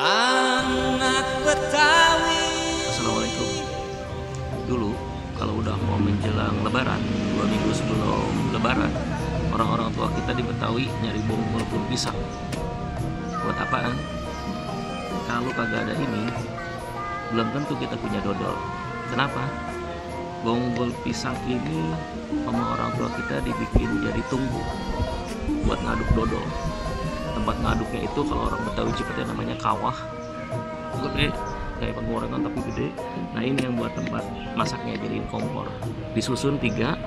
Anak Betawi. Assalamualaikum. Dulu kalau udah mau menjelang Lebaran, 2 minggu sebelum Lebaran, orang-orang tua kita di Betawi nyari bonggol pun pisang. Buat apaan? Kalau kagak ada ini, belum tentu kita punya dodol. Kenapa? Bonggol pisang ini sama orang tua kita dibikin jadi tunggu buat ngaduk dodol. Tempat ngaduknya itu kalau orang Betawi Cipete namanya kawah, gede kayak penggorengan tapi gede. Nah ini yang buat tempat masaknya, jadiin kompor, disusun 3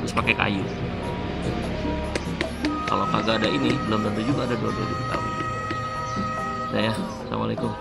terus pakai kayu. Kalau kagak ada ini belum tentu juga ada dodol di Betawi. Nah ya, assalamualaikum.